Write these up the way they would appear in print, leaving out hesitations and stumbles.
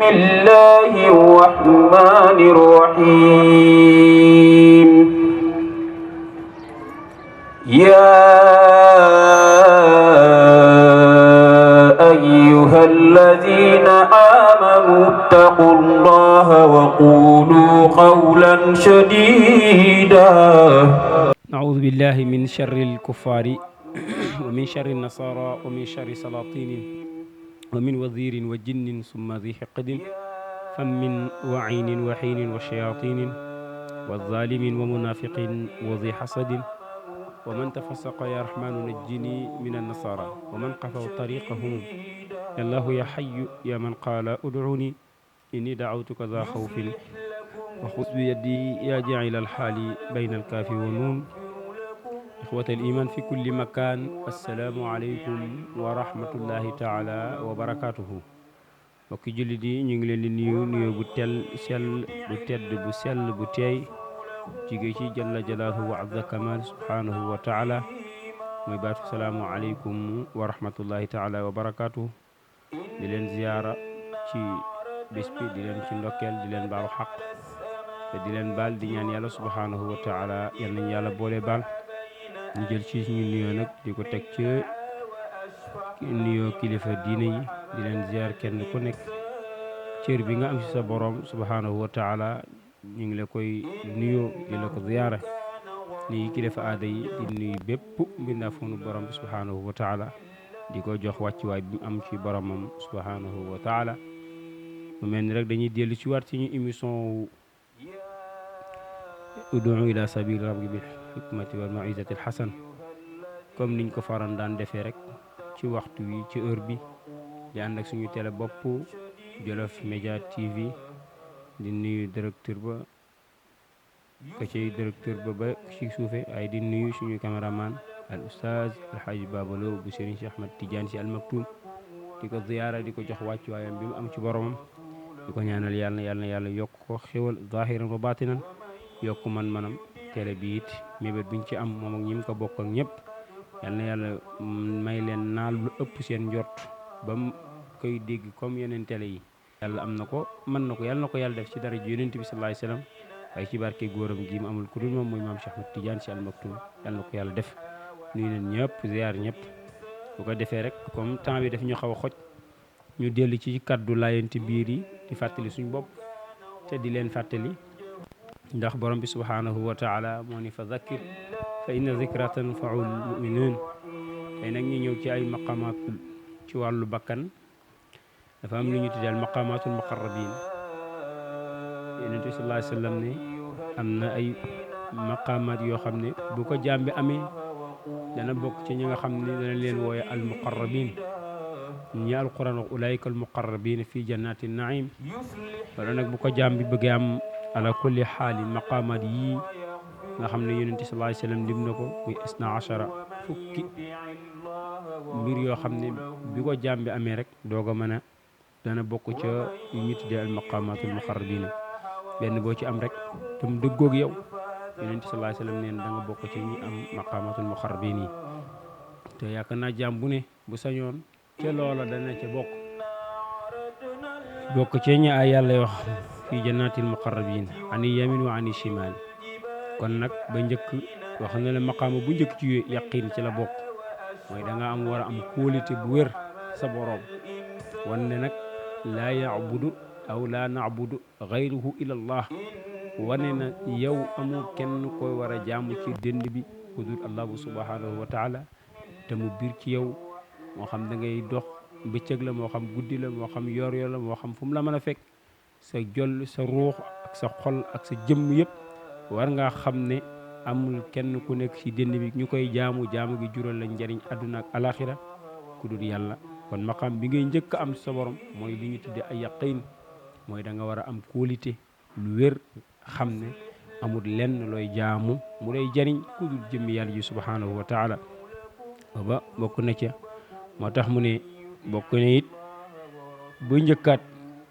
بسم الله الرحمن الرحيم يا أيها الذين آمنوا اتقوا الله وقولوا قولا سديدا نعوذ بالله من شر الكفار ومن شر النصارى ومن شر سلاطين ومن وزير وجن ثم ذي حقد فم وعين وحين وشياطين والظالم ومنافق وذي حسد ومن تفسق يا رحمن نجني من النصارى ومن قفوا طريقهم يا الله يا حي يا من قال ادعوني إني دعوتك ذا خوف وخذ بيدي يا جاعل الحال بين الكاف والنون إخوة الإيمان في كل مكان السلام عليكم ورحمة الله تعالى وبركاته mbokki jullit yi ñu ngi leen di nuyu bu sell bu tedd bu sell bu teey jigee ci jalla jalaaluhu wa azza kamal subhanahu wa taala muy baatu salaamu aleykum wa rahmatullahi taala wa barakatuhu di leen ziyaara ci bés bi di leen ci ndokkeel di leen baalu xaq te di leen baal di ñaan yàlla subhanahu wa taala yal nañu yàlla boole baal ñu jël ci suñu nuyoo nag di ko teg ci nuyoo kilifa diine yi di leen ziar kenn ku nekk cër bi nga am ci sa borom subhanahu wa taala ñu ngi la koy nuyoo di la ko ziyaara nii kilifa aada yi di nuyu bépp mbindaafoonu borom bi subhanahu wa taala di ko jox wàccuwaay bi mu am ci boromam subhanahu wa taala mu mel ni rek dañuy dellu ci waat ci ñu émission ud'u ila sabili rabbika bil hikmati wal maw'izati al hasan comme niñ ko faran daan defee rek ci waxtu wi ci heure bi di ànd ak suñu télé bopp Jolof Média TV di nuyu directeur ba ka ci directeur ba ci suufe ay di nuyu suñu caméraman al oustaz alhaji babalo bu Serigne Cheikh Ahmed Tidiane Sy Al Maktoum di ko ziyaara di ko jox wàccuwaayam bi mu am ci boromam di ko ñaanal yàlla yokk ko xéwal zahiran wa batinan yokk man-manam télé bi it mébét biñ ci am moom ak ñi mu ko bokk ak ñëpp yàlla may leen naal lu ëpp seen njort ba mu koy dégg comme yeneen télé yi yàlla am na ko mën na ko yàlla na ko yàlla def ci dara ji yonent bi sallallahu alayhi wasallam waaye ci barke góoram gi mu amul ku dul moom muy maam Cheikh Ahmed Tidiane Sy Al Maktoum yàlla na ko yàlla def nuyu leen ñëpp ziar ñëpp bu ko defee rek comme temps bi daf ñu xaw a xoj ñu dellu ci kaddu laayenti biir yi di fàttali suñu bopp te di leen fàttali ndax borom bi subhanahu wa taala moo ni fa zakkir fa inna zikra tanfaul muminin tey nag ñu ñëw ci ay maqamatul ci wàllu bakkan dafa am lu ñu tuddee al maqamatul muqarrabin yonent bi sallallahu alayhi wa sallam ne am na ay maqamat yoo xam ne bu ko jaam bi amee dana bokk ci ñi nga xam ne dana leen wooye al muqarrabin ñi alquran wax ulaika al muqarrabin fi jannati naim wala nag bu ko jaam bi bëggee am ala kulli xaali maqaamaat yii nga xam ne yonent sallallahu alayhi wasallam lim na ko muy isna achara fukki mbir yoo xam ne bi ko jaam bi amee rek doog a mën a dana bokk ca yu ñu tuddee al maqaamaatul muqarrabiina benn boo ci am rek te mu dëggoog yow yonent sallallahu alayhi wasallam neen da nga bokk ci ñi am maqaamaatul muqarrabiin yi te yaakaar naa jaam bu ne bu sañoon ca loola dana ca bokk ci ñi ay yàlla wax fi jannatil muqarrabin ani yamin wa ani shimal kon nag ba njëkk wax na la maqaama bu njëkk ci yaqin ci la bokk mooy da nga am war a am qualité bu wér sa boroom wan ne nag laa ya'budu aw laa na'budu ghayruhu ila allah wane na yow amul kenn koy war a jaamu ci dënd bi ku dul allahu subhanahu wa taala te mu biir ci yow moo xam da ngay dox bëccëg la moo xam guddi la moo xam yor la moo xam fu mu la mën a fekk sa jol sa ruux ak sa xol ak sa jëmm yëpp war nga xam ne amul kenn ku nekk ci dënn bi ñu koy jaamu gi jural la njariñ àdduna ak alaxira ku dul yàlla kon maqam bi ngay njëkk am sa borom mooy li ñu tudde ay yaqin mooy da nga war a am qualité lu wér xam ne amul lenn looy jaamu mu lay jariñ ku dul jëmmi yàlla ji subhanahu wa taala ba bokk na ca moo tax mu ne bokk na it bu njëkkaat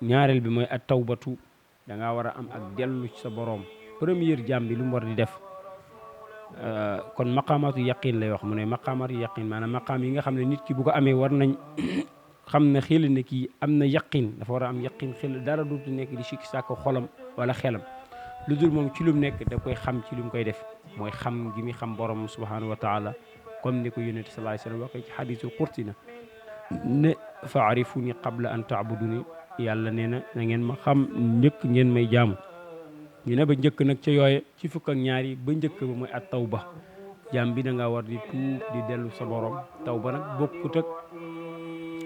ñaareel bi mooy at tawbatu da ngaa war a am ak dellu ci sa boroom première jaam bi lu mu war di def kon maqaamaatu yaqin lay wax mu ne maqaamaatu yaqin maanaam maqaam yi nga xam ne nit ki bu ko amee war nañ xam ne xel ne kii am na yaqin, dafa war a am yaqin xel dara dootu nekk di sikki sàkk xolam wala xelam, lu dul moom ci lu mu nekk da koy xam ci lu mu koy def, mooy xam gi muy xam borom subhanahu wa taala, comme ni ko yonent sallallahu alayhi wasallam waxee ci xadiisul qudsi na ne faarifuni qabla an taabuduni, yàlla nee na na ngeen ma xam njëkk ngeen may jaamu. ñu ne ba njëkk nag ca yooye ci fukk ak ñaar yi ba njëkk ba mooy at tawba, jaam bi da nga war di tuub di dellu sa borom. tawba nag bokkut ak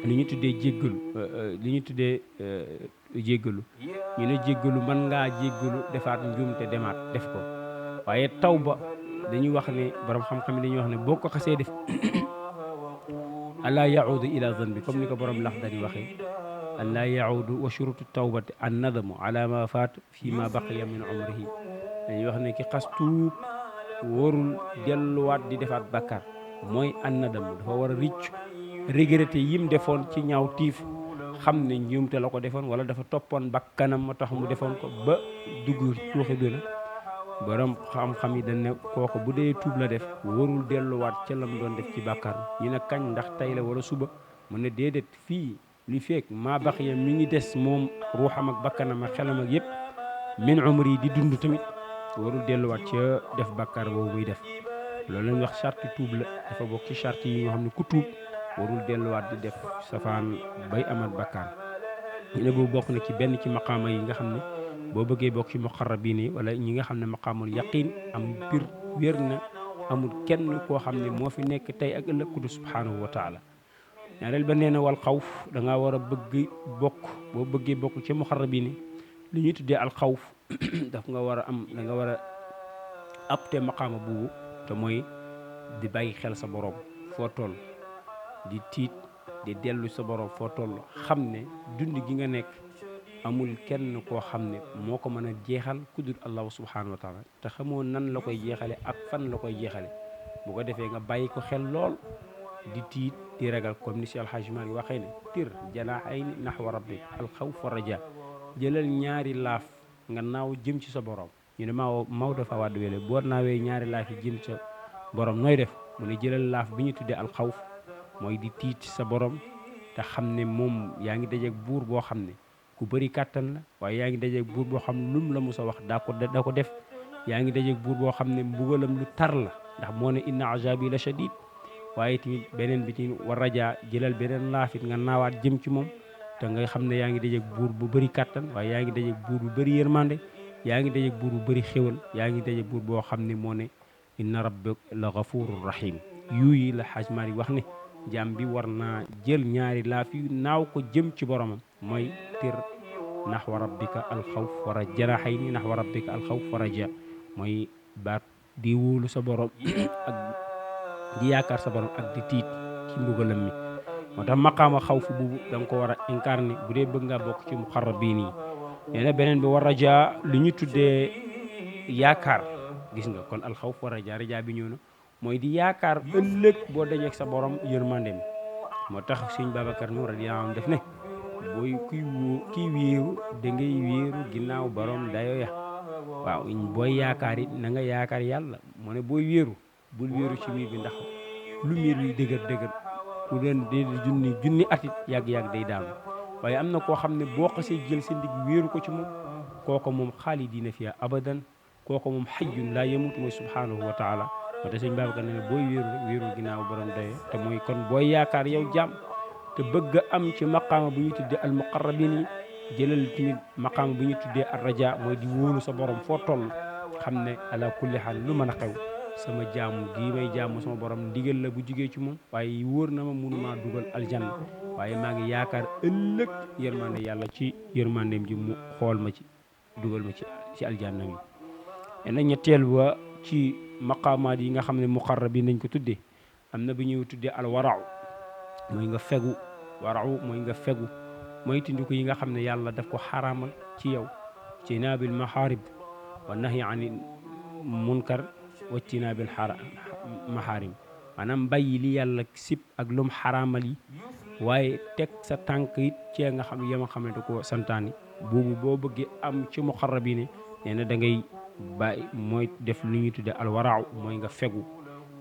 li ñu tuddee jéggalu, li ñu tuddee jéggalu. ñu ne jéggalu mën ngaa jéggalu defaat njuumte demaat def ko, waaye tawba dañuy wax ne borom xam-xam yi dañuy wax ne boo ko xasee def allaa yaudu ila zanbi, comme ni ko borom Laxdari waxee an laa yaudu wa shurutu tawbati an nadamu ala ma faat fi ma baqiya min umrihi. dañuy wax ne ki xas tuub warul delluwaat di defaat bàkkaar, mooy an nadamu dafa war a ricc regretté yim defoon ci ñaaw tiif, xam ne njuumte la ko defoon wala dafa toppoon bakkanam moo tax mu defoon ko ba dugg tuuxi duna. borom xam-xam yi dañ ne kooku bu dee tuub la def warul delluwaat ca lam doon def ci bàkkaar. ñu ne kañ, ndax tey la wala suba, mu ne déedéet fii li fekk maa baqiya mi ngi des moom ruuxam ak bakkanam ak xelam ak yëpp min umri yi di dund tamit warul delluwaat ca def bàkkaar boobu muy def. loolu lañ wax charte tuub la, dafa bokk ci charte yi nga xam ne ku tuub warul delluwaat di def safaan bay amat bàkkaar. ñu ne boobu bokk na ci benn ci maqaama yi nga xam ne boo bëggee bokk ci muqarrabiin yi wala ñi nga xam ne maqaamul yaqin am bir wér na amul kenn koo xam ne moo fi nekk tey ak ëllëg ku du subhanahu wa taala. ñaareel ba nee na wal xawf, da ngaa war a bëgg bokk, boo bëggee bokk ci muqarrabiin yi li ñuy tuddee al xawf daf nga war a am, da nga war a apte maqaama boobu, te mooy di bàyyi xel sa borom foo toll, di tiit di dellu sa borom foo toll, xam ne dund gi nga nekk amul kenn koo xam ne moo ko mën a jeexal ku dul allahu subhanahu wa taala, te xamoo nan la koy jeexale ak fan la koy jeexale. bu ko defee nga bàyyi ko xel lool, di tiit di ragal, comme ni si alxaaj Maalik waxee ne tir janaaxayni naxwa rabbik alxawf wa raja, jëlal ñaari laaf nga naaw jëm ci sa borom. ñu ne maw dafa wàdd wele boo naawee ñaari laaf yi jëm sa borom nooy def, mu ne jëlal laaf bi ñu tuddee alxawf, mooy di tiit sa borom te xam ne moom yaa ngi dajeeg buur boo xam ne ku bëri kàttan la, waaye yaa ngi dajeeg buur boo xam ne lum la musa wax daa ko def. yaa ngi dajeeg buur boo xam ne mbugalam lu tar la, ndax moo ne inna azabi la shadid. waaye tamit beneen bi tamit war rajaa, jëlal beneen laafit nga naawaat jëm ci moom, te nga xam ne yaa ngi dajeeg buur bu bëri kàttan, waaye yaa ngi dajeeg buur bu bëri yërmande, yaa ngi dajeeg buur bu bëri xéwal, yaa ngi dajeeg buur boo xam ne moo ne inna rabbak la gafurur rahim. yuyi la Xaaj Maalik wax ne jaam bi war naa jël ñaari laaf yu naaw ko jëm ci boromam, mooy tir naxwa rabbika alxawf wa raja, janaaxayni naxwa rabbika alxawf wa raja, mooy baat di wóolu sa borom ak di yaakaar sa borom ak di tiit ci mbugalam mi. moo tax maqaama xawfu boobu da nga ko war a incarné bu dee bëgg ngaa bokk ci muqarrabiin yi. nee na beneen bi war raja li ñu tuddee yaakaar, gis nga kon alxawf wa raja, raja bi ñëw na mooy di yaakaar ëllëg boo dajeeg sa borom yërmandeem. moo tax sëñ Babacar Nour radiyallaahu anhu def ne booy kii wéeru da ngay wéeru ginnaaw borom dayo ya. waaw booy yaakaar it na nga yaakaar yàlla. mu ne booy wéeru bul wéeru ci miir bi, ndax lu miir bi dëgër dëgër ku leen de junni atit yàgg-yàgg day daanu. waaye am na koo xam ne boo xasee jël sa ndig wéeru ko ci moom, kooko moom xaalidiina fiihaa abadan, kooko moom xayyun laa yamut, mooy subhanahu wa taala. moo tax sëñ Babacar ne booy wéeru ginnaaw borom dayo, te mooy kon booy yaakaar yow jaam te bëgg a am ci maqaama bu ñu tuddee al muqarrabiin yi, jëlal tamit maqaama bu ñu tuddee ar raja, mooy di wóolu sa borom foo toll, xam ne ala kulli xaal lu mën a xew sama jaamu gii may jaamu sama borom ndigal la bu jugee ci moom, waaye wóor na ma mënumaa dugal aljanna, waaye maa ngi yaakaar ëllëg yërmande yàlla ci yërmandeem ji mu xool ma ci dugal ma ci aljanna mi. ena ñetteel ba ci maqaamaat yi nga xam ne muqarrabiin nañ ko tuddee, am na bu ñuy tuddee al warau, mooy nga fegu. warau mooy nga fegu, mooy tindiku yi nga xam ne yàlla daf ko xaraamal ci yow, ci naabil maharib wa nahyi anil munkar wa ci naabil maharim, maanaam bàyyi li yàlla sib ak lum xaraamal yi, waaye teg sa tànk it cee nga xam yama xamante ko santaani. boobu boo bëggee am ci muqarrabiin nee na da ngay bàyyi mooy def lu ñuy tudde alwaraaw, mooy nga fegu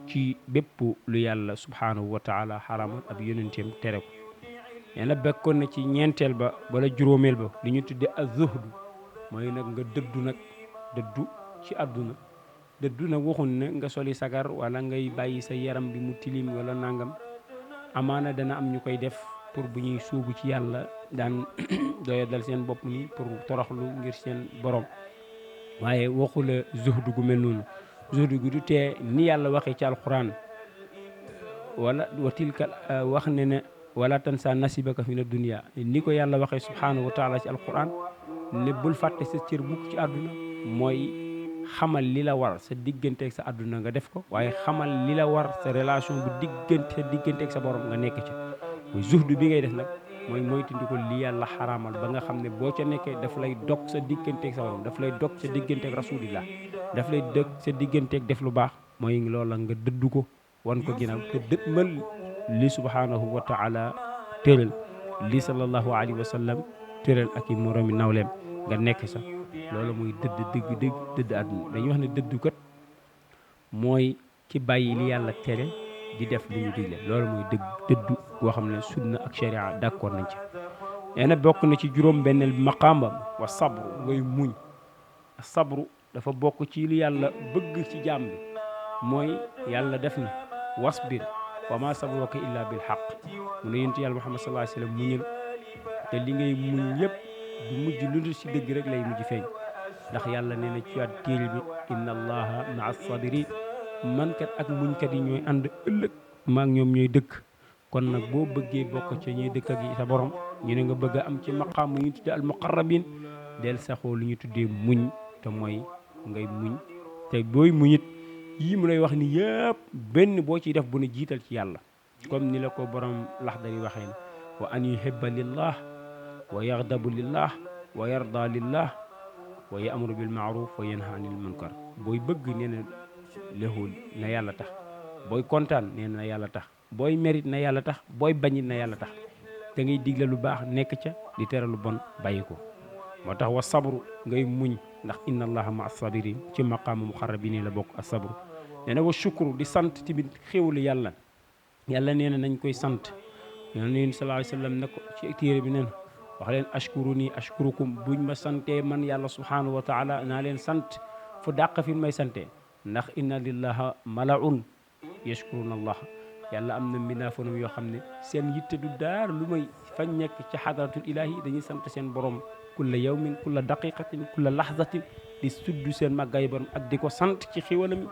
ci bépp lu yàlla subhanahu wa taala xaraamal ab yonenteem tere ko. nee na bekkoon na ci ñeenteel ba wala juróomeel ba li ñu tudde az-zuhdu mooy nag nga dëddu nag dëddu ci àdduna dëddu nag waxun ne nga soli sagar wala ngay bàyyi sa yaram bi mu tilim wala nangam amaana dana am ñu koy def pour bu ñuy suubu ci yàlla daan doya dal seen bopp ni pour toroxlu ngir seen borom waaye waxula zuhdu gu mel noonu zuhdu gu du tee ni yàlla waxee ci alquran wala wa tilka wax ne ne wala tansa nasibaka fi na dunya ni ko yàlla waxee subhanahu wa taala ci alquran ne bul fàtte sa cër mukk ci àdduna mooy xamal li la war sa digganteeg sa àdduna nga def ko waaye xamal li la war sa relation bu digganteeg sa borom nga nekk ci mooy zuhdu bi ngay def nag mooy moytandi ko li yàlla xaraamal ba nga xam ne boo ca nekkee daf lay dog sa digganteeg sa borom daf lay dog sa digganteeg rasulillah daf lay dog sa digganteeg def lu baax mooy loola nga dëddu ko wan ko ginnaaw te dëtmal li subhanahu wa taala tëral li sallallahu alayhi wa sallam tëral ak i moromi nawleem nga nekk sa loolu mooy dëdd àdduna dañuy wax ne dëddu kat mooy ki bàyyi li yàlla tere di def li ñu digle loolu mooy dëddu boo xam ne sunna ak sharia d'accord nañ ci nee na bokk na ci juróom benneel maqaambam wa sabru ngay muñ sabru dafa bokk ci li yàlla bëgg ci jaam bi mooy yàlla def na wasbir wa ma sabruka illa bil haqq mu ne yonent yàlla Muhammad sallallahu alayhi wa sallam muñal te li ngay muñ yëpp du mujj lu dul ci dëgg rek lay mujj feeñ ndax yàlla nee na ci waat téere bi inna allaha maa sabirin mankat ak muñkat yi ñooy ànd ëllëg maak ñoom ñooy dëkk kon nag boo bëggee bokk ca ñuy dëkk ak sa borom ñu ne nga bëgg a am ci maqaam yu ñu tuddee al muqarrabin del saxoo lu ñu tuddee muñ te mooy ngay muñ te booy muñit yii mu lay wax ni yëpp benn boo ciy def bu ne jiital ci yàlla comme ni la ko borom Laxdari waxee ne wa an yuhibba lillah wa yaxdabu lillah wa yarda lillah wa ya'muru bil ma'ruf wa yanha anil munkar booy bëgg nee na léxul na yàlla tax booy kontaan nee na yàlla tax booy mérite na yàlla tax booy bañit na yàlla tax da ngay digle lu baax nekk ca di tere lu bon bàyyi ko moo tax wa sabru ngay muñ ndax inna allaha ma sabirin ci maqaamu muqarrabin la bokk as sabru nee na wa shukru di sant tamit xéwlu yàlla nee na nañ koy sant yonent sallallahu alayhi wa sallam ne ko ci téere bi nee na wax leen ashkuruni ashkurukum buñ ma santee man yàlla subhanahu wa taala naa leen sant fu dàq fi may santee ndax inna lillaha malaun yashkuruna allah yàlla am na mbindaafonam yoo xam ne seen yitte du daar lu may fañ nekk ci xadaratul ilahi dañuy sant seen borom kulla yawmin kulla daqiqatin kulla lahzatin di suddu seen màggaay borom ak di ko sant ci xiwalam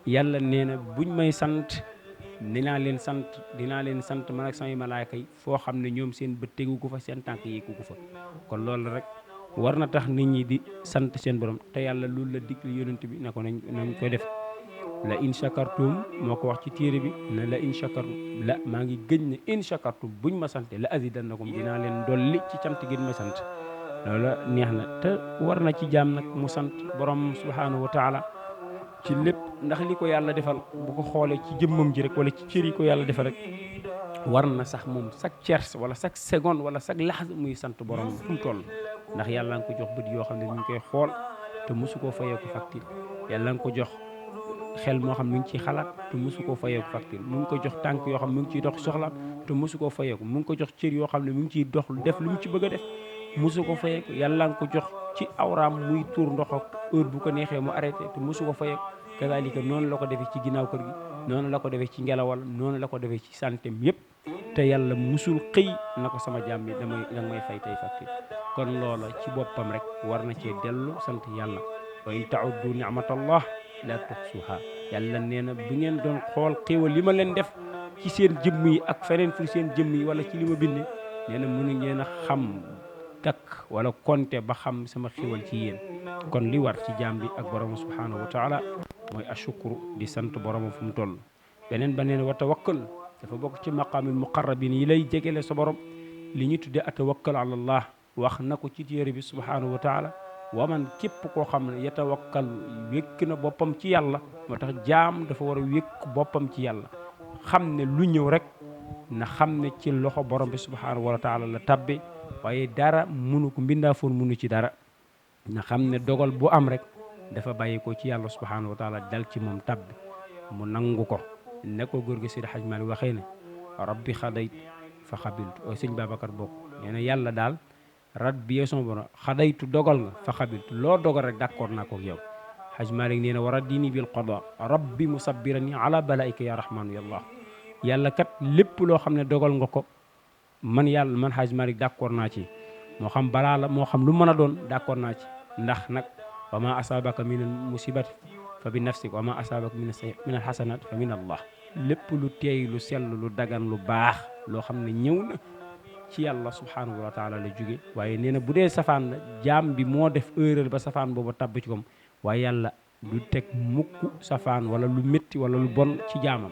yàlla nee na buñ may sant dinaa leen sant man ak samay malaaka yi foo xam ne ñoom seen bët tegu ko fa seen tànk yéegu ko fa kon loolu rek war na tax nit ñi di sant seen borom te yàlla loolu la digli yonent bi ne ko nañ koy def la in shakartum moo ko wax ci téere bi ne la in shakartum la maa ngi gëñ ne in shakartum buñ ma sante la azidannakum dinaa leen dolli ci cant gi ma sant loola neex na te war na ci jaam nag mu sant borom subhanahu wa taala ci lépp ndax li ko yàlla defal bu ko xoolee ci jëmmam ji rek wala ci cër yi ko yàlla defal rek war na sax moom chaque tiers wala chaque seconde wala chaque laxza muy sant borom fu mu toll ndax yàlla nga ko jox bët yoo xam ne mi ngi koy xool te mosu koo fayee ko facture yàlla nga ko jox xel moo xam mi ngi ciy xalaat te mosu koo fayee ko facture mu ngi ko jox tànk yoo xam ne mi ngi ciy dox soxlaam te mosu koo fayee ko mu ngi ko jox cër yoo xam ne mi ngi ciy dox def lu mu ci bëgg a def mosu ko fayee ko yàlla nga ko jox ci awraam muy tuur ndox ak heure bu ko neexee mu arrêté te mosu ko fayee ko kazalika noonu la ko defee ci ginnaaw kër gi noonu la ko defee ci ngelawal noonu la ko defee ci santeem yëpp te yàlla musul xëy na ko sama jaam bi danga may fay tey facture kon loola ci boppam rek war na cee dellu sant yàlla wa in ta'uddu ni'matallah la tuhsuha yàlla nee na bu ngeen doon xool xéewal li ma leen def ci seen jëmm yi ak feneen fu seen jëmm yi wala ci li ma bindee nee na mënu ngeen a xam takk wala konte ba xam sama xéewal ci yéen kon li war ci jaam bi ak borom subhanahu wa taala mooy ashukru di sant borom fu mu toll beneen ba neen wa tawakkal dafa bokk ci maqaamil muqarrabin yi lay jegele sa borom li ñu tuddee atawakkal ala allah wax na ko ci téere bi subhanahu wa taala wa man képp koo xam ne yatawakkal wékk na boppam ci yàlla moo tax jaam dafa war a wékk boppam ci yàlla xam ne lu ñëw rek na xam ne ci loxo borom bi subhanahu wa taala la tabbe waaye dara munu ko mbindaafoon munu ci dara na xam ne dogal bu am rek dafa bàyyi ko ci yàlla subhanahu wa taala dal ci moom tabbi mu nangu ko ne ko góor gi Seydi Hajji Maalik waxee ne rabbi xadayt fa xabiltu sëñ Babacar bokk nee na yàlla daal rabbi yow sama borom xadaytu dogal nga fa xabiltu loo dogal rek d'accord naa ko ak yow Haj Malik nee na wa raddini bil qada rabbi musabbirani ala balaika ya rahmanu ya allah yàlla kat lépp loo xam ne dogal nga ko man yàlla man Haj Malik d'accord naa ci moo xam balaa la moo xam lu mën a doon d'accord naa ci ndax nag wa ma asabaka min al musibati fa bi nafsik wa ma asabaka min al hasanat fa min allah lépp lu teey lu sell lu dagan lu baax loo xam ne ñëw na ci yàlla subhanahu wa taala la jóge waaye nee na bu dee safaan la jaam bi moo def erreur ba safaan boobu tabb ci kom waaye yàlla du teg mukk safaan wala lu métti wala lu bon ci jaamam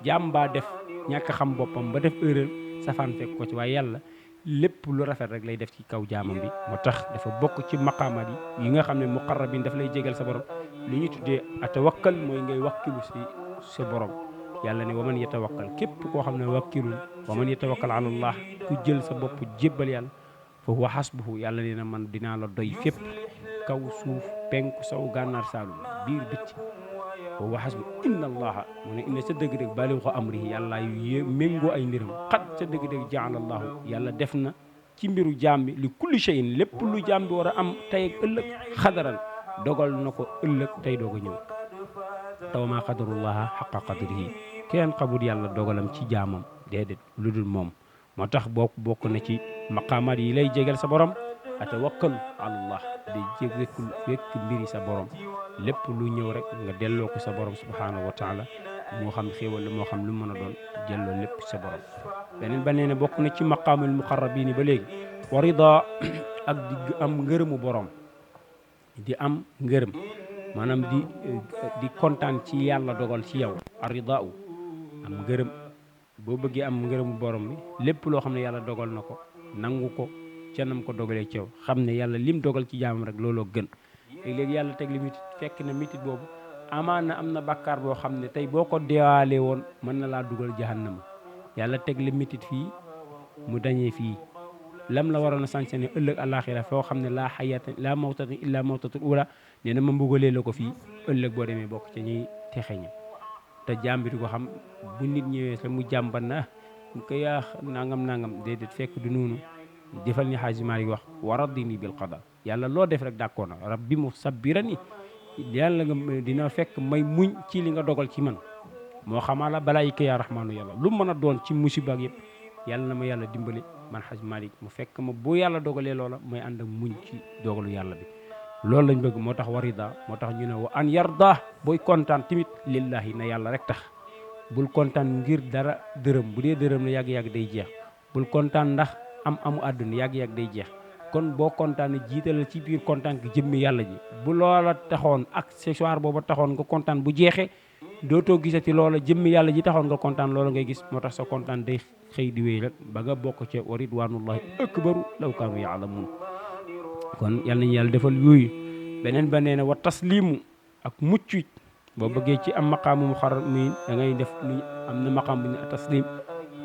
jaam baa def ñàkk xam boppam ba def erreur safaan fekk ko ci waaye yàlla lépp lu rafet rek lay def ci kaw jaamam bi moo tax dafa bokk ci maqaamaat yi nga xam ne muqarrabin daf lay jégal sa borom li ñu tuddee atawakkal mooy ngay wakkilu si sa borom yàlla ne waman yatawakkal képp koo xam ne wakkilul waman yatawakkal ala allah ku jël sa bopp jébbal yàlla fa huwa hasbuhu yàlla nee na man dinaa la doy fépp kaw suuf penku saw gànnaar saalum biir bitti fa huwa hasbu inna allaha mu ne inna sa dëgg-dëgg baaligu ko amrihi yàlla yu méngoo ay mbiram xat sa dëgg-dëgg jaala allahu yàlla def na ci mbiru jaam bi li kulli shay'in lépp lu jaam bi war a am tey ak ëllëg xadaran dogal na ko ëllëg tey doog a ñëw taw maa qadarullaha xaqa qadrihi kenn xamul yàlla dogalam ci jaamam déedéet lu dul moom moo tax bokk na ci maqaamaat yi lay jégal sa borom atawakkalu alallah di wekk mbiri sa borom lépp lu ñëw rek nga delloo ko sa borom subhanahu wa taala moo xam xéewal la moo xam lu mën a doon delloo lépp sa borom beneen ba nee ne bokk na ci maqaamul muqarrabini ba léegi wa rida ak di am ngërëmu borom di am ngërëm maanaam di kontaan ci yàlla dogal ci yow aridaa am ngërëm boo bëggee am ngërëmu borom bi lépp loo xam ne yàlla dogal na ko nangu ko ca nam ko dogalee ci yow xam ne yàlla lim dogal ci jaamam rek looloo gën léegi yàlla teg li mitit fekk na mitit boobu amaan na am na bàkkaar boo xam ne tey boo ko deewaalee woon mën na laa dugal jahannama yàlla teg li mitit fii mu dañee fii lam la waroon a sanctionné ëllëg àllaaxira foo xam ne laa xayata laa mawtata illa mawtatul ula nee na ma mbugalee la ko fii ëllëg boo demee bokk ca ñuy texeña te jàmbit ko xam bu nit ñëwee sa mu jàmbat na ko yaa nangam déedéet fekk du noonu defal ni Haaji Maalik wax wa raddini bil qada yàlla loo def rek d'accord na rabbi musabbirani yàlla nga dina fekk may muñ ci li nga dogal ci man moo xamaa la balaayika yaa rahmaanu yàlla lu mën a doon ci musiba ak yëpp yàlla na ma yàlla dimbali man Haaji Maalik mu fekk ma bu yàlla dogalee loola may ànd ak muñ ci dogalu yàlla bi loolu lañ bëgg moo tax warida moo tax ñu ne wa an yarda booy kontaan tamit lillahi na yàlla rek tax bul kontaan ngir dara dërëm bu dee dërëm na yàgg-yàgg day jeex bul kontaan ndax amu àdduna yàgg-yàgg day jeex kon boo kontaan jiitalal ci biir kontaan gi jëmmi yàlla ji bu loola taxoon accessoire booba taxoon nga kontaan bu jeexee dootoo gisati loola jëmmi yàlla ji taxoon nga kontaan loola ngay gis moo tax sa kontaan day xëy di wéy rek ba nga bokk ca wa ridwanullahi akbaru law kaanu yaalamuun kon yal nañu yàlla defal yooyu beneen ba nee na wa taslimu ak mucc boo bëggee ci am maqaamu muqarrabin da ngay def lu am na maqaam bu ñu taslim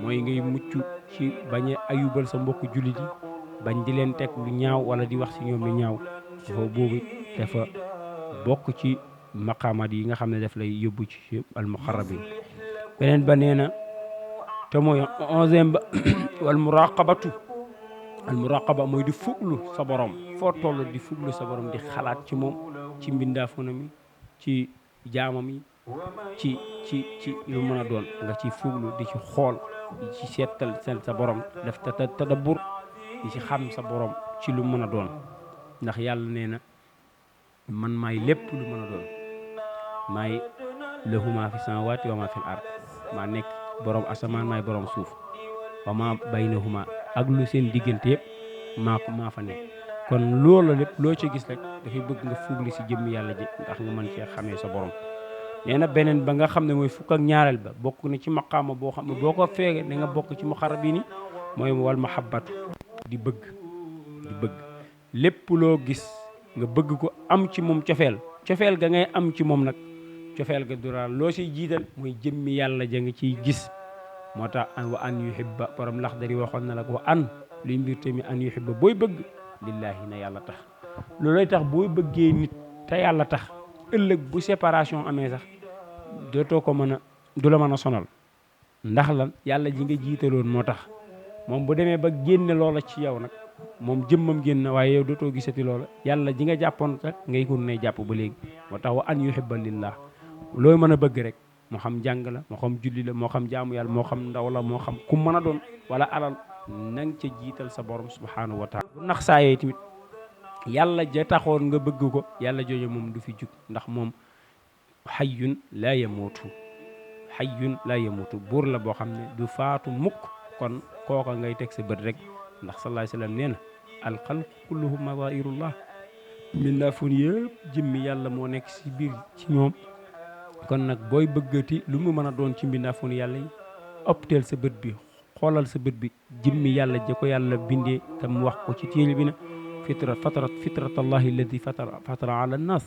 mooy ngay mucc ci bañ a ayubal sa mbokku jullit yi bañ di leen teg lu ñaaw wala di wax ci ñoom lu ñaaw dafa boobu dafa bokk ci maqaamaat yi nga xam ne daf lay yóbbu ci al muqarrabin beneen ba nee na te mooy 11e ba wal muraqabatu al muraqaba mooy di fuglu sa borom foo toll di fuglu sa borom di xalaat ci moom ci mbindaafonam yi ci jaamam yi ci lu mën a doon nga ci fuglu di ci xool di ci seetal sa borom def tadabbur di ci xam sa borom ci lu mën a doon ndax yàlla nee na man maay lépp lu mën a doon maay lahu maa fi samaawaati wa maa fil ard maa nekk borom asamaan maay borom suuf wa maa baynahuma ak lu seen diggante yëpp maa fa nekk kon loolu lépp loo ci gis rek dafay bëgg nga fugli si jëmm yàlla ji ndax nga mën cee xamee sa borom nee na beneen ba nga xam ne mooy fukk ak ñaareel ba bokk na ci maqaama boo xam ne boo ko feegee da nga bokk ci muqarrabiin yi mooy wal mahabbatu di bëgg lépp loo gis nga bëgg ko am ci moom cofeel ga ngay am ci moom nag cofeel ga duraal loo siy jiital mooy jëmmi yàlla ja nga ciy gis moo tax wa an yuhibba borom Laxdari waxoon na la ko wa an luy mbir tamit an yuhibba booy bëgg lillaahi na yàlla tax loolay tax booy bëggee nit te yàlla tax ëllëg bu séparation amee sax dootoo ko mën a du la mën a sonal ndax lan yàlla ji nga jiitaloon moo tax moom bu demee ba génne loola ci yow nag moom jëmmam génn waaye yow dootoo gisati loola yàlla ji nga jàppoon rek ngay kon ne jàpp ba léegi moo tax wa an yuhibba lillah looy mën a bëgg rek moo xam jàng la moo xam julli la moo xam jaamu yàlla moo xam ndaw la moo xam ku mën a doon wala alal nang ca jiital sa borom subhanahu wa taala bu nax saayee tamit yàlla ja taxoon nga bëgg ko yàlla jooju moom du fi jug ndax moom xayyun laa yamuutu xayyun laa yamuutu buur la boo xam ne du faatu mukk kon kooka ngay teg sa bët rek ndax sallallahu alayhi wa sallam nee na alxalq kulluhum madairullah mbindaafoon yëpp jëmmi yàlla moo nekk si biir ci ñoom kon nag booy bëggati lu mu mën a doon ci mbindaafoon yàlla yi opteel sa bët bi xoolal sa bët bi jëmmi yàlla ja ko yàlla bindee te mu wax ko ci téere bi na fitratallahi alladi fatara ala nnaas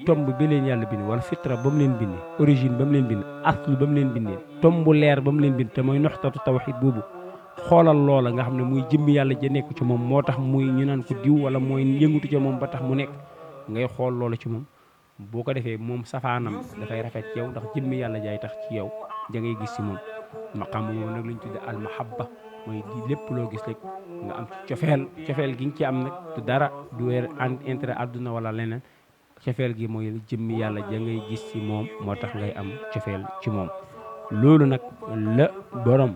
tomb bi leen yàlla bind wala fitra ba mu leen bindee origine ba mu leen bind aslu ba mu leen bindee tomb leer ba mu leen bind te mooy noxtatu tawxid boobu xoolal loola nga xam ne muy jëmmi yàlla ja nekk ci moom moo tax muy ñu naan ko diw wala mooy yëngutu ci moom ba tax mu nekk ngay xool loola ci moom boo ko defee moom safaanam dafay rafet ci yow ndax jëmmi yàlla jaay tax ci yow ja ngay gis ci moom maqaam boobu nag lañ tudde al mahabba mooy di lépp loo gis rek nga am ci cofeel gi nga ci am nag du dara du weer intérêt àdduna wala leneen cofeel gi mooy jëmmi yàlla ja ngay gis ci moom moo tax ngay am cofeel ci moom loolu nag la borom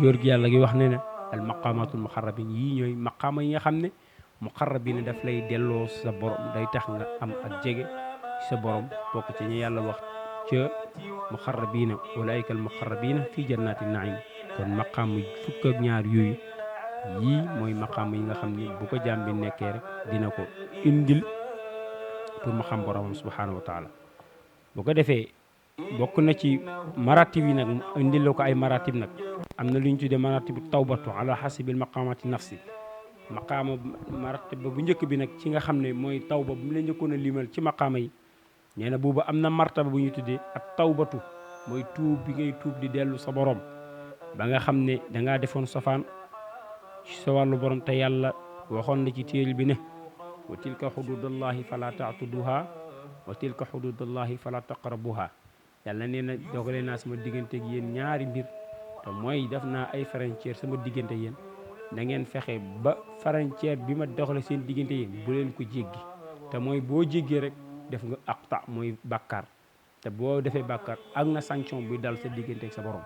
góor gi yàlla gi wax ne ne al maqamatul muqarrabin yii ñooy maqaama yi nga xam ne muqarrabin daf lay delloo sa borom day tax nga am ak jege sa borom bokk ci ñu yàlla wax ca muqarrabina ulaika al muqarrabina fi jannati naim kon maqaam fukk ak ñaar yooyu yii mooy maqaam yi nga xam ne bu ko jaam bi nekkee rek dina ko indil pour mu xam boromam subhanahu wa taala bu ko defee bokk na ci maratib yi nag indil la ko ay maratib nag am na lu ñu tuddee maratibu tawbatu ala xasibil maqamati nafsi maqaama maratib ba bu njëkk bi nag ci nga xam ne mooy tawba bu mu la njëkkoon a limal ci maqaama yi nee na boobu am na martaba bu ñu tuddee ak tawbatu mooy tuub bi ngay tuub di dellu sa borom ba nga xam ne dangaa defoon safaan ci sa wàllu borom te yàlla waxoon na ci téere bi ne wa tilka xududallahi fala taatuduha wa tilka xududallahi fala taqrabuha yàlla nee na dogale naa sama diggante ak yéen ñaari mbir te mooy def naa ay frontière sama diggante yéen da ngeen fexe ba frontière bi ma doxale seen diggante yéen bu leen ko jéggi te mooy boo jéggee rek def nga aqta mooy bàkkaar te boo defee bàkkaar ak na sanction bi dal sa diggante ak sa borom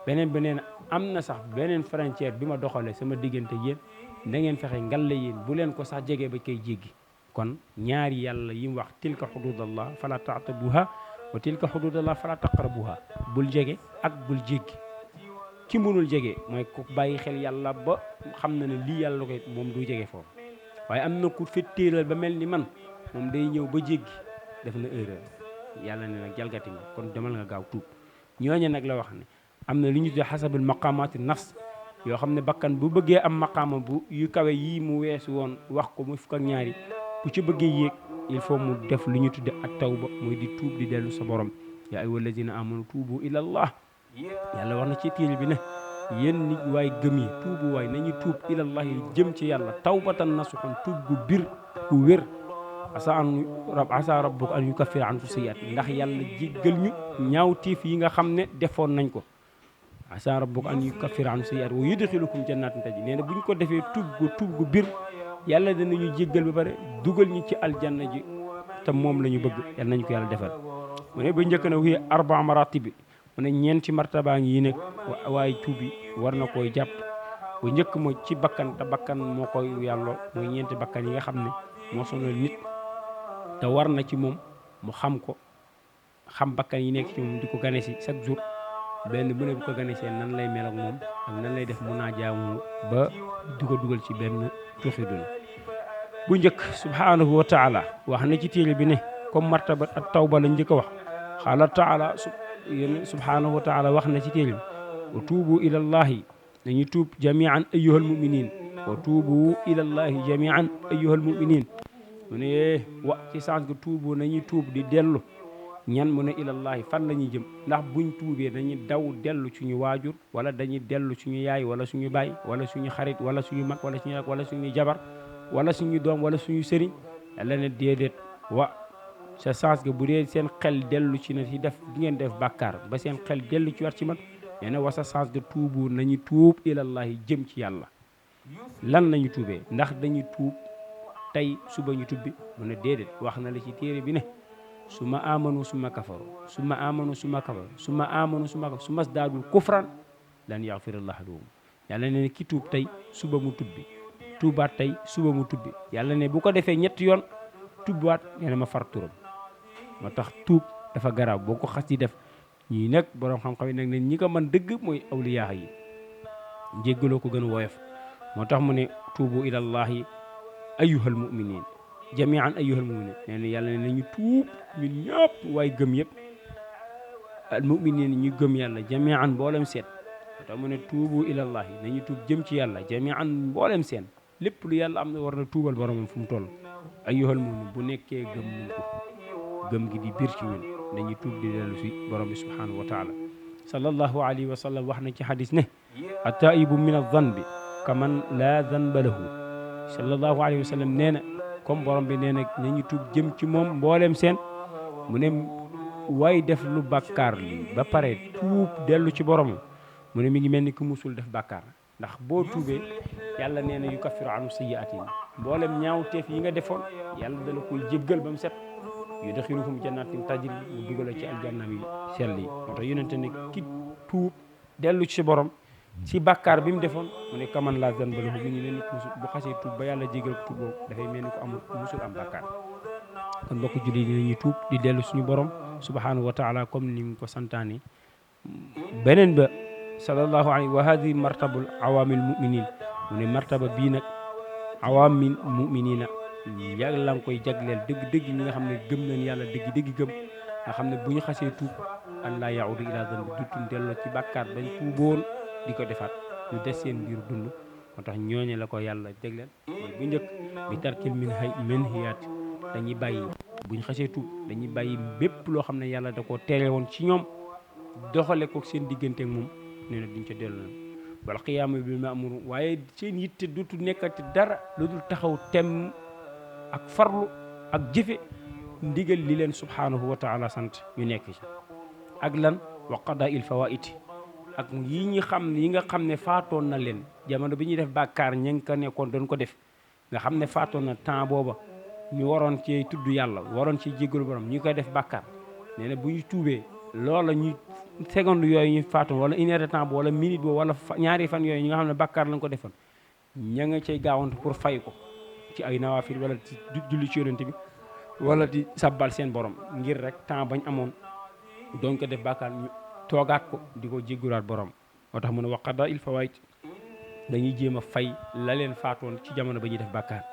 beneen am na sax beneen frontière bi ma doxale sama diggante yéen da ngeen fexe ngalla yéen bu leen ko sax jege ba koy jéggi kon ñaari yàlla yi mu wax tilka xududallah fala taataduha wa tilka xududallah fala taqrabuha bul jege ak bul jéggi ki mënul jege mooy ku bàyyi xel yàlla ba xam na ne lii yàlla koy moom du jege foofu waaye am na ku fettéeral ba mel ni man moom day ñëw ba jéggi def na erreur yàlla ne nag jalgati nga kon demal nga gaaw tuub ñooñu nag la wax ne am na li ñu tuddee xasabul maqamati nafs yoo xam ne bakkan bu bëggee am maqaama bu yu kawe yii mu weesu woon wax ko mu fukk ak ñaari bu ci bëggee yéeg il faut mu def li ñu tudde ak tawba mooy di tuub di dellu sa borom yaa ayyuha alladina amanu tuubu ila allah yàlla wax na ci téere bi ne yéen nit waay gëm yi tuubu waay nañu tuub ila allah yi jëm ci yàlla tawbatan nasuxan tuub gu bir gu wér asa rabbuka an yukaffira ankum sayyi'at ndax yàlla jéggal ñu ñaawtiif yi nga xam ne defoon nañ ko asa rabbuka an yukaffira ankum sayyi'at wa yudxilukum jannatin tajri nee na bu ñu ko defee tuub gu bir yàlla danañu jéggal ba pare dugal ñu ci aljanna ji te moom la ñu bëgg yàlla nañu ko yàlla defal mu ne ba njëkk na wi arba maratibi mu ne ñeenti martabaa ngi yi nekk waaye tuub yi war na koy jàpp bu njëkk mooy ci bakkan te bakkan moo koy yàlloo mooy ñeenti bakkan yi nga xam ne moo sonal nit te war na ci moom mu xam ko xam bakkan yi nekk ci moom di ko gane si chaque jour benn bu ne bu ko ganesee nan lay mel ak moom ak nan lay def mun naa jaamu ba di ko dugal ci benn tuuxidun bu njëkk subhanahu wa taala wax na ci téere bi ne comme martaba ak tawba la njëkk a wax xaala taala subhanahu wa taala wax na ci téere bi wa tuubu ila llahi nañu tuub jamian ayyuhal muminin wa tuubu ila llahi jamian ayyuhal muminin mu ne wa ci sens que tuubu nañuy tuub di dellu ñan mu ne ilallahi fan la ñuy jëm ndax buñ tuubee dañuy daw dellu suñu waajur wala dañuy dellu suñu yaay wala suñu baay wala suñu xarit wala suñu mag wala suñu rak wala suñu jabar wala suñu doom wala suñu sëriñ yàlla ne déedéet wa c'est sens que bu dee seen xel dellu ci na ci def di ngeen def bàkkaar ba seen xel dellu ci war ci man nee na wasa sens de tuubu nañu tuub ilallahi jëm ci yàlla. lan nañu tuubee ndax dañuy tuub tey suba ñu tubbi mu ne déedéet wax na la ci téere bi ne suma amanu suma kafaru suma amanu suma kafaru suma amanu suma kafaru suma sdaadul kufran lan yaxfirallahu lahum. yàlla ne ki tuub tey suba mu tubbi tuubaat tey suba mu tubbi yàlla ne bu ko defee ñetti yoon tubbaat nee na ma far turam. moo tax tuub dafa garaaw boo ko xas di def ñii nag borom xam-xam yi nag ne ñi ko mën dëgg mooy awliyaa yi jéggaloo ko gën a woyof. moo tax mu ne tuubu ilallahi ayyuhal mu'minin jami'an ayyuhal mu'minin nee na yàlla ne nañu tuub ñun ñëpp waaye gëm yëpp al mu'minin ñu gëm yàlla jami'an mboolem seet. moo tax mu ne tuubu ilallahi nañu tuub jëm ci yàlla jami'an mboolem seen lépp lu yàlla am na war na tuubal boromam fu mu toll. ayyuhal mu'min bu nekkee gëm nañ ko gëm gi di biir ci ñun dañuy tuub di dellu si borom bi subhanahu wa taala. sallallahu alayhi wa sallam wax na ci hadis ne attaibu min adh-dhanbi kaman laa dhanba lahu. sallallahu alayhi wa sallam nee na comme borom bi nee na nañu tuub jëm ci moom mbooleem seen mu ne way def lu bàkkaar li ba pare tuub dellu ci borom mu ne mi ngi mel ni ku musul def bàkkaar. ndax boo tuubee yàlla nee na yukaffiru anhu sayyi'atin mboolem ñaawteef yi nga defoon yàlla dala koy jéggal ba mu set yudxiluhum jannatin tajri mu dugal ci aljannaam yi sell yi. moo tax yonente ne ki tuub dellu ci borom ci bàkkaar bi mu defoon mu ne kaman laa zanba lahu mi ngi leen musul bu xasee tuub ba yàlla jégal ko tuub boobu dafay mel ni ko amul musul am bàkkaar. kon mbokk julli dinañuy tuub di dellu suñu borom subhanahu wa taala comme ni mu ko santaane. beneen ba sallallahu alayhi wa hadi martabul awamil muminin mu ne martaba bii nag awamil muminina yàlla nga koy jagleel dëgg-dëgg ñi nga xam ne gëm nañ yàlla dëgg-dëgg gëm nga xam ne bu ñu xasee tuub an laa yaudu ila zanbi dutun delloo ci bàkkaar bañ tuuboon di ko defaat ñu des seen biir dund. moo tax ñooñe la ko yàlla jagleel mooy bu njëkk bi tarkil manhiyaat dañuy bàyyi bu ñu xasee tuub dañuy bàyyi bépp loo xam ne yàlla da koo tere woon ci ñoom doxale ko seen diggante ak moom nee na duñ ca dellu wal qiyaama bil ma'mur waaye seen yitte dootu nekkati dara lu dul taxaw tem ak farlu ak jëfe ndigal li leen subhanahu wa taala sant ñu nekk ci ak lan wa qadaa il fawaiti ak yi nga xam ne faatoon na leen jamono bi ñuy def bàkkaar ña nga ko nekkoon doon ko def nga xam ne faatoon na temps booba ñu waroon ci tudd yàlla waroon ci jéggalu borom ñu koy def bàkkaar nee na bu ñu tuubee loola ñu seconde yooyu ñu faatoon wala une heure de temps wala minute boobu wala ñaari fan yooyu ñi nga xam ne bàkkaar lañ ko defoon ña nga cay gaawantu pour fay ko ci ay nawaafil wala ci julli ci yonent bi wala di sabbal seen borom ngir rek temps bañ amoon doon ko def bàkkaar ñu toogaat ko di ko jéggulaat borom. moo tax mu ne waqada il fawaid dañuy jéem a fay la leen faatoon ci jamono ba ñuy def bàkkaar.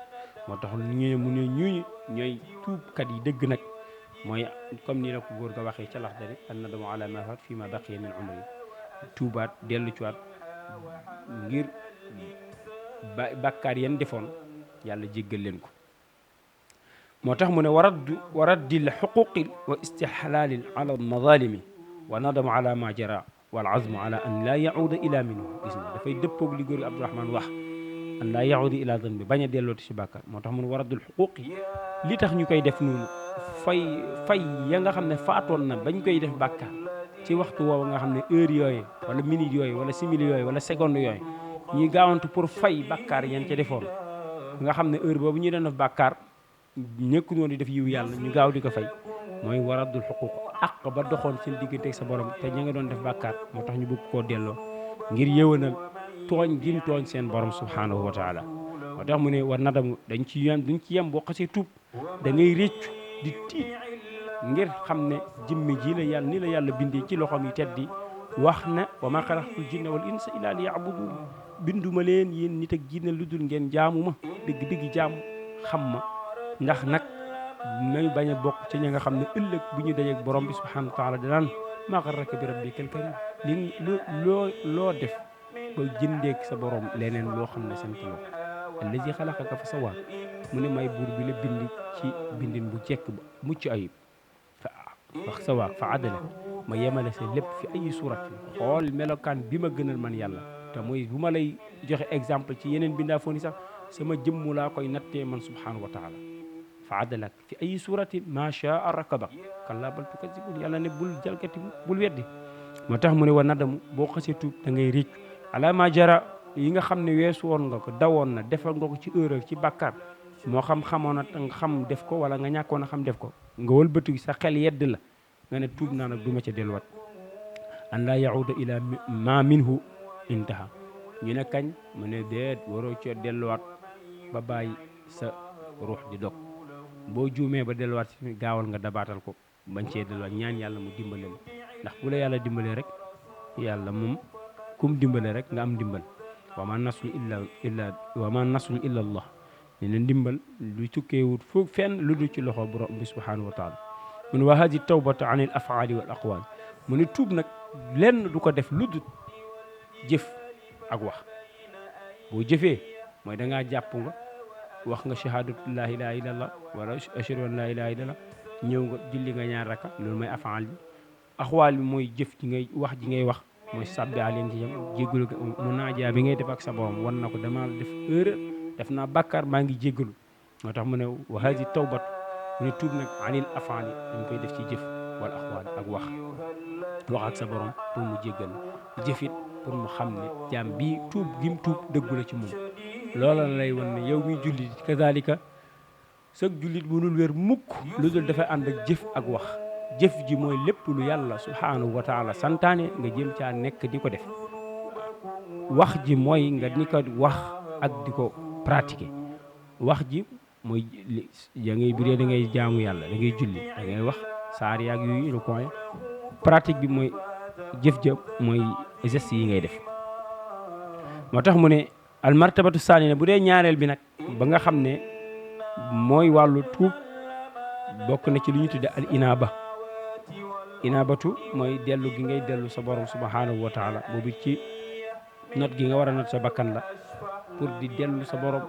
moo tax ñu mu ne ñuñu ñooy tuubkat yi dëgg nag mooy comme ni la ko góor ga waxee ca Laxdari an-nadamu ala ma faat fii ma baqiya min umri tuubaat dellu ci waat ngir bàkkaar yan defoon yàlla jéggal leen ko. moo tax mu ne waraddil xuquqi wa istixlaalin ala almadalimi wa nadamu ala ma jara wal azmu ala an laa yauda ila minhu gis na dafay dëppoog li góor gi Abdourahmane wax an laa yaudi ila zanbi bañ a dellooti si bàkkaar. moo tax mu ne waraddul xuquqi li tax ñu koy def noonu fay ya nga xam ne faatoon na bañ koy def bàkkaar ci waxtu woowu nga xam ne heure yooyu wala minute yooyu wala simili yooyu wala seconde yooyu ñuy gaawantu pour fay bàkkaar yan ca defoon nga xam ne heure boobu ñu doon def bàkkaar nekku noonu di def yiw yàlla ñu gaaw di ko fay mooy waraddul xuquq àq ba doxoon seen diggante ak sa borom te ña nga doon def bàkkaar moo tax ñu bëgg koo delloo ngir yëwanal tooñ gin tooñ seen borom subhanahu wa taala. moo tax mu ne war nadamu duñ ci yem boo xasee tuub da ngay réccu di tiit ngir xam ne jëmmi ji la yàlla ni la yàlla bindee ci loxoom yi teddi wax na wa ma xalaqtul jinna wal insa illa liya'budun binduma leen yéen nit ak jinne lu dul ngeen jaamu ma dëgg jaamu xam ma ndax nag may bañ a bokk ci ña nga xam ne ëllëg bu ñu dajeeg borom bi subhanahu wa taala danaan maa garraka bi rabbikal karim li loo def ba jëndeek sa borom leneen loo xam ne sant la allazi xalaqaka fa sawaa mu ne may buur bi la bind ci bindin bu jekk ba mucc ayib fa sawaa fa adala ma yemale sa lépp fi ay suuratin xool melokaan bi ma gënal man yàlla te mooy bu ma lay joxe exemple ci yeneen bindaa fooni sax sama jëmmu laa koy nattee man subhanahu wa taala fa adalak fi ay suuratin ma shaa rakabak kallaa bal tukazibun yàlla ne bul jalgati bul weddi moo tax mu ne wa nadamu boo xasee tuub da ngay réccu ala ma jara yi nga xam ne weesu woon nga ko dawoon na defal nga ko ci erreur ci bàkkaar moo xam xamoon na nga xam def ko wala nga ñàkkoon a xam def ko nga wëlbatu sa xel yedd la nga ne tuub naa nag du ma ca delluwaat an laa yahuda ila ma minhu intaha ñu ne kañ mu ne déet waroo ca delluwaat ba bàyyi sa ruux di dog boo juumee ba delluwaat si gaawal nga dabaatal ko bañ cee delluwaat ñaan yàlla mu dimbale la ndax bu la yàlla dimbalee rek yàlla moom kum dimbale rek nga am dimbal wa ma nasru illa allah ne leen dimbal lu tukkeewut fu fenn lu dul ci loxo borom bi subhanahu wa taala mu ne wa hadi tawbatu an il afaali wal aqwal mu ne tuub nag lenn du ko def lu dul jëf ak wax boo jëfee mooy da ngaa jàpp nga wax nga shahadatu la ilaha illallah wala ashhadu an la ilaha illallah ñëw nga julli nga ñaar raka loolu mooy afaal bi axwaal bi mooy jëf ji ngay wax ji ngay wax mooy sàbbi aleen ci jam jéggalu mu naajaa bi ngay def ak sa borom wan na ko dama def erreur def naa bàkkaar maa ngi jéggalu moo tax mu ne wa hadi tawbat mu ne tuub nag anil afaali dañ koy def ci jëf wala axwaal ak wax ak sa borom pour mu jéggal jëfit pour mu xam ne jaam bii tuub gim tuub dëggu la ci moom loola lay wan ne yow mi jullit kazalika sag jullit mënul wér mukk lu dul dafay ànd ak jëf ak wax jëf ji mooy lépp lu yàlla subhanahu wa taala santaane nga jëm caa nekk di ko def wax ji mooy nga ni ko wax ak di ko pratiquer wax ji mooy ya ngay biree da ngay jaamu yàlla da ngay julli da ngay wax saar yaag yooyu lu koy pratique bi mooy jëf ja mooy geste yi ngay def moo tax mu ne al martabatu saanina bu dee ñaareel bi nag ba nga xam ne mooy wàllu tuub bokk na ci lu ñu tudde al inaabatu mooy dellu gi ngay dellu sa borom subhanahu wa taala boobu ci not gi nga war a not sa bakkan la pour di dellu sa borom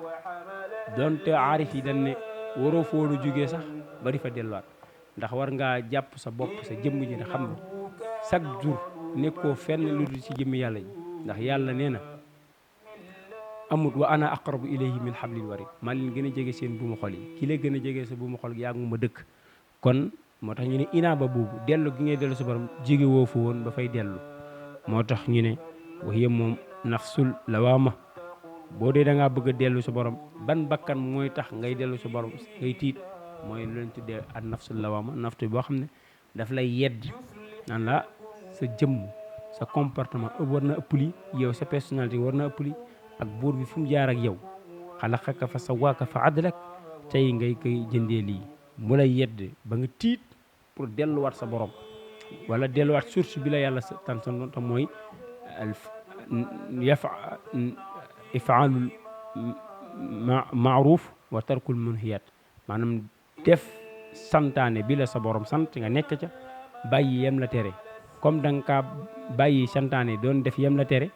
donte aarif yi dañ ne waroo foonu jógee sax ba di fa delluwaat ndax war ngaa jàpp sa bopp sa jëmm ji ne xam ne chaque jour nekkoo fenn lu dul ci jëmmi yàlla ji ndax yàlla nee na amut wa ana aqrabu ilayhi min hablil warid maa leen gën a jege seen buumu xol yi ki la gën a jege sa buumu xol yaa ngi ma dëkk kon moo tax ñu ne inaaba boobu dellu gi ngay dellu sa borom jege woo fa woon ba fay dellu moo tax ñu ne waxiya moom nafsul lawaama boo dee da ngaa bëgg a dellu sa borom ban bakkan mooy tax ngay dellu sa borom ngay tiit mooy lu leen tuddee ak nafsul lawaama naftu boo xam ne daf lay yedd naan la sa jëmm sa comportement war na ëpp li yow sa personnalité war na ëpp li ak buur bi fu mu jaar ak yow xalaqaka fa sawaaka fa adlak tey ngay koy jëndee lii mu lay yedd ba nga tiit pour delluwaat sa borom wala delluwaat source bi la yàlla tan santoon te mooy ifaalul maaruf wa tarkul munhiyat maanaam def santaane bi la sa borom sant nga nekk ca bàyyi yem la tere comme da nga kaa bàyyi santaane doon def yem la tere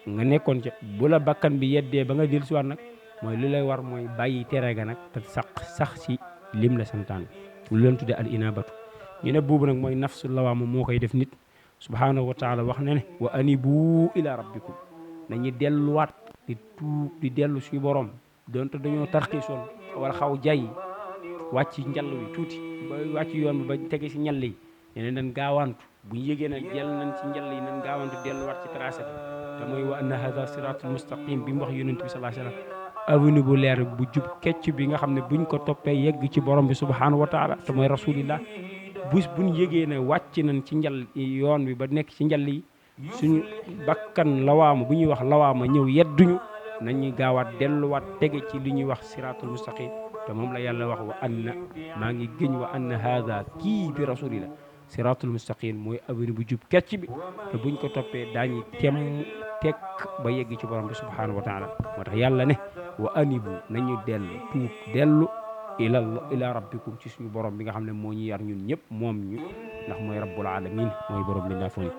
nga nekkoon ca bu la bakkan bi yeddee ba nga dellu si waat nag mooy li lay war mooy bàyyi tere ga nag te sax si lim la santaane lu leen tuddee al inabatu ñu ne buubu nag mooy nafsu lawaama moo koy def nit subhanahu wa taala wax na ne wa anibu ila rabbikum dañuy delluwaat di tuub di dellu suñu borom donte dañoo tarxiisoon wala xaw jay wàcc njall wi tuuti ba wàcc yoon bi ba tege si ñall yi ñeneen dañ gaawantu bu ñu yëgee nag jël nañ ci njall yi nañ gaawantu delluwaat ci tracé bi te mooy wa anna hada siratul mustaqim bi mu wax yonent bi sallallahu alayhi wasallam avenue bu leer bu jub kecc bi nga xam ne buñ ko toppee yegg ci borom bi subhanahu wa taala te mooy rasulillah buñ yëgee ne wàcc nañ ci njall yoon bi ba nekk ci njall yi suñu bakkan lawaama bu ñuy wax lawaama ñëw yedduñu nañuy gaawaat delluwaat tege ci li ñuy wax siratul mustaqim te moom la yàlla wax wa anna maa ngi gëñ wa anna hada kii bi rasulillah siratul mustaqim mooy avenue bu jub kecc bi te buñ ko toppee daañuy tekk ba yegg ci borom bi subhanahu wa taala moo tax yàlla ne wa anibu nañu dellu tuub dellu ila rabbikum ci suñu borom bi nga xam ne moo ñu yar ñun ñëpp moom ñu ndax mooy rabbul alamin mooy borom bi naafoon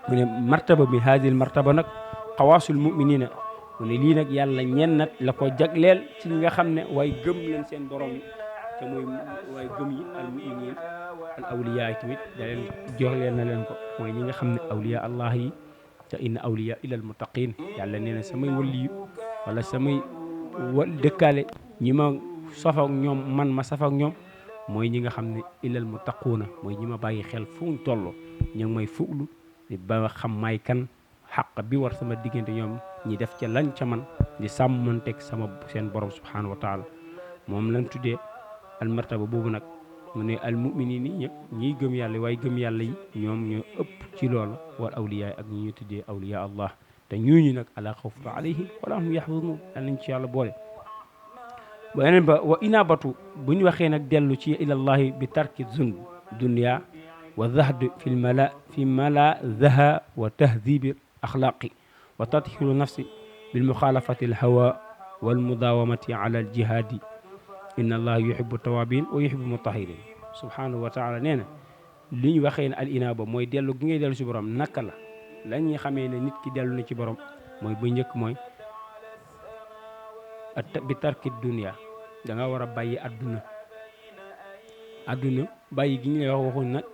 mu ne martaba bi haadil martaba nag xawaasul muminina mu ne lii nag yàlla ñennat la ko jagleel ci ñi nga xam ne waaye gëm leen seen borom yi te mooy waaye gëm yi al muminin al awliya yi tamit da leen jox leen na leen ko mooy ñi nga xam ne awliya allah yi te inna awliya ila al muttaqin yàlla nee na samay waliyu wala samay dëkkaale ñi ma saf ak ñoom man ma saf ak ñoom mooy ñi nga xam ne ilal muttaquuna mooy ñi ma bàyyi xel fu mu toll ñu ngi may fuglu di ba xam may kan xaq bi war sama diggante ñoom ñi def ca lañ ca man di sàmmanteeg sama seen borom subhanahu wa taala moom lañ tuddee al martaba boobu nag mu ne al muminin yi ñëpp ñiy gëm yàlla waaye gëm yàlla yi ñoom ñoo ëpp ci loolu wal awliya ak ñi ñu tuddee awliya allah te ñooñu nag ala xawfun alayhim wala hum yaxzanun yal nañ ci yàlla boole beneen ba wa inabatu bu ñu waxee nag dellu ci ilallahi bi tarki zun dunya wa zahd fi malazaha wa tahdibi axlaaqi wa tathiru nafsi bil muxaalafati al hawa wal mudawamati ala al jihaadi inna allaha yuhibbu tawabin wa yuhibbu mutahirin subhanahu wa taala nee na li ñu waxee ne al inaba mooy dellu gi ngay dellu ci borom naka la ñuy xamee ne nit ki dellu na ci borom mooy bu njëkk mooy bi tarki dunya da nga war a bàyyi adduna bàyyi gi ñu lay wax waxuñ nag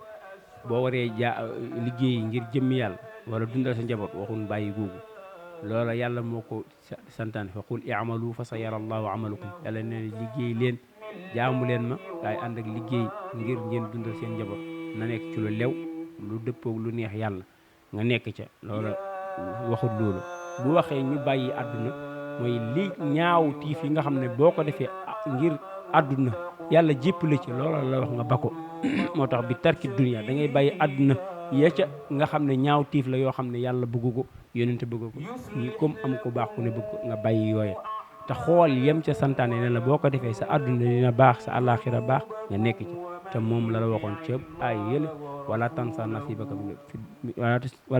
boo waree liggéey ngir jëmmi yàlla wala dundal sa njaboot waxuñ bàyyi googu loola yàlla moo ko santaane fa qul i'malu fa sa yara allahu amalakum yàlla nee na liggéey leen jaamu leen ma waaye ànd ak liggéey ngir ngeen dundal seen njaboot na nekk ci lu lew lu dëppoog lu neex yàlla nga nekk ca loola waxut loolu bu waxee ñu bàyyi àdduna mooy li ñaaw tiif yi nga xam ne boo ko defee ngir àdduna yàlla jéppale ci loola la wax nga bako moo tax bi tarki dunya da ngay bàyyi àdduna ya ca nga xam ne ñaaw tiif la yoo xam ne yàlla bëgg ko yonente bëgg ko ñi comme am ko baax ku ne bëgg nga bàyyi yooye te xool yem ca santaane ne la boo ko defee sa àdduna dina baax sa àllaaxira baax nga nekk ci te moom la la waxoon ca ay yële wala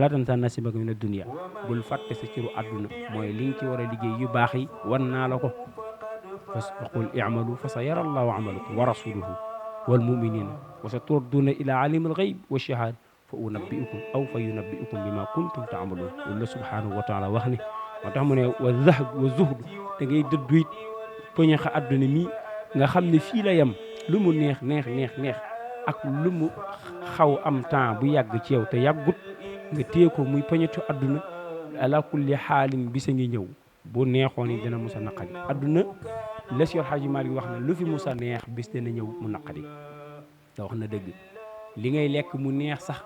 tansa nasibaka mina dunya bul fàtte sa ciru àdduna mooy li nga ci war a liggéey yu baax yi wan naa la ko fa qul i'malu fa sa yara allahu amalakum wa rasuluhu wal muminina wa sa turduna ila alim al ghayb wa shahada fa unabbiukum aw fa yunabbiukum bima kuntum taamaluun loolu la subhanahu wa taala wax ne moo tax mu ne wa zahd wa zuhd da ngay dëddu it poñaxa àdduna mi nga xam ne fii la yem lu mu neex ak lu mu xaw am temps bu yàgg ci yow te yàggut nga téye ko muy poñetu àdduna ala kulli xaalin bisa ngi ñëw bu neexoon ni dina musa naqadi àdduna la Seex Alxaaji Maalik wax na lu fi musa neex bis dina ñëw mu naqadi te wax na dëgg li ngay lekk mu neex sax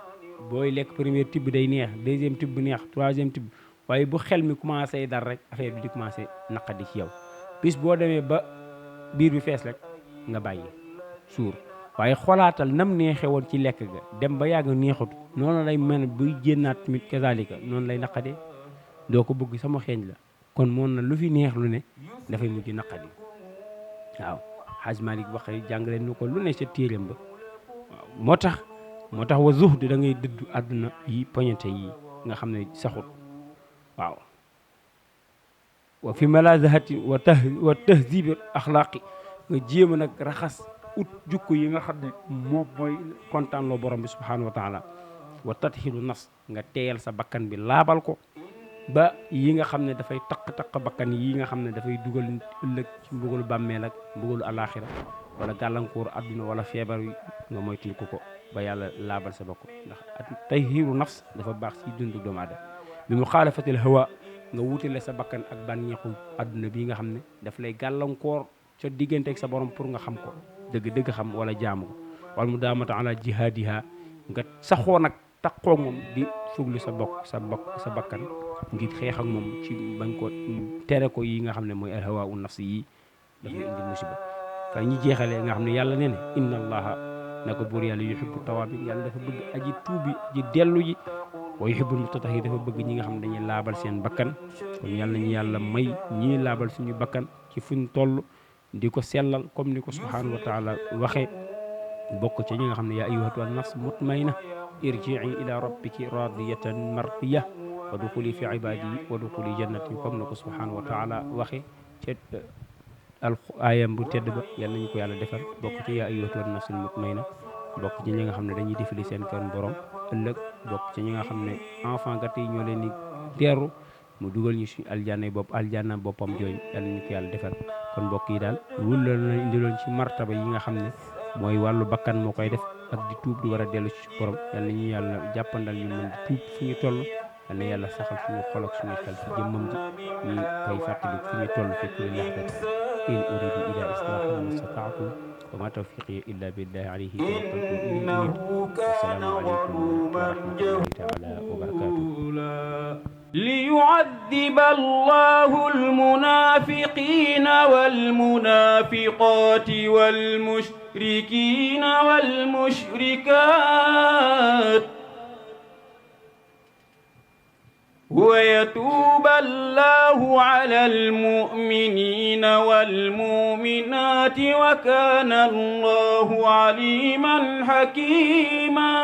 booy lekk premier tibb day neex deuxième tibb neex troisième tibb waaye bu xel mi commencé dar rek affaire bi di commencé naqadi ci yow bis boo demee ba biir bi fees rek nga bàyyi suur waaye xoolaatal nam neexe woon ci lekk ga dem ba yàgg neexut noonu lay mel buy génnaat tamit kazalika noonu lay naqadee doo ko bëgg sama xeeñ la kon moom na lu fi neex lu ne dafay mujj naqadi waaw Hajj Malik waxee jàngale nu ko lu ne sa téeréem ba waaw moo tax wa zuhd da ngay dëddu àdduna yi poñete yi nga xam ne saxut waaw wa fi malazahati wa tahzib axlaaqi nga jéem a nag raxas ut jukko yi nga xam ne moom mooy kontaan loo borom bi subhanahu wa taala wa tatxilu nas nga teeyal sa bakkan bi laabal ko ba yi nga xam ne dafay taq bakkan yi nga xam ne dafay dugal ëllëg ci mbugalu bàmmeel ak mbugalu alaxira wala gàllankoor adduna wala feebar yi nga moytul ko ba yàlla laabal sa bakko ndax tahhiru nafs dafa baax ci dundu doomu aadama bi mu xaalafatil hawa nga wutale sa bakkan ak bànneexu adduna bi nga xam ne daf lay gàllankoor sa diggante ak sa borom pour nga xam ko dëgg xam wala jaamu ko wala mu daamata ala jihaadiha nga saxoo nag taqoo moom di fuglu sa bakkan ngir xeex ak moom ci bañ ko tere ko yi nga xam ne mooy al hawa u nafsi yi dafay indi musiba fa ñi jeexalee nga xam ne yàlla nee na inna allaha na ko buur yàlla yuhibbu tawaabin yàlla dafa bëgg aji tuubi aji dellu ji wa yuhibbul mutatahhirin dafa bëgg ñi nga xam ne dañuy laabal seen bakkan kon yàlla nañu yàlla may ñii laabal suñu bakkan ci fuñ toll di ko sellal comme ni ko subhanahu wa taala waxee bokk ci ñi nga xam ne yaa ayyuhatu an-nafs mutmainna irji'i ila rabbiki radiyatan mardiya wa duxuli fi ibadi wa duxuli jannati comme ni ko subhanahu wa taala waxee ci aayam bu tedd ba yàlla nañu ko yàlla defal bokk ci yaa ayyuhatu an-nafs mutmainna bokk ci ñi nga xam ne dañuy defali seen kër borom ëllëg bokk ci ñi nga xam ne enfant gàtt yi ñoo leen di teeru mu dugal ñu suñu aljanna boppam jooju yàlla nañu ko yàlla defal kon mbokk yi daal wul la indiloon ci martaba yi nga xam ne mooy wàllu bakkan moo koy def ak di tuub di war a dellu ci borom yàlla nañu yàlla jàppandal ñu mën di tuub fu ñu toll yàlla na yàlla saxal suñu xol ak suñu xel ci jëmmam ji ñu koy fàttali fu ñu toll fi kulli lahzati in uridu ila islaha ma stata'tu wa ma tawfiqi illa billahi alayhi tawakkaltu إنه كان ظلوما تعالى وبركاته. جهولا ليعذب الله المنافقين والمنافقات والمشركين والمشركات ويتوب الله على المؤمنين والمؤمنات وكان الله عليما حكيما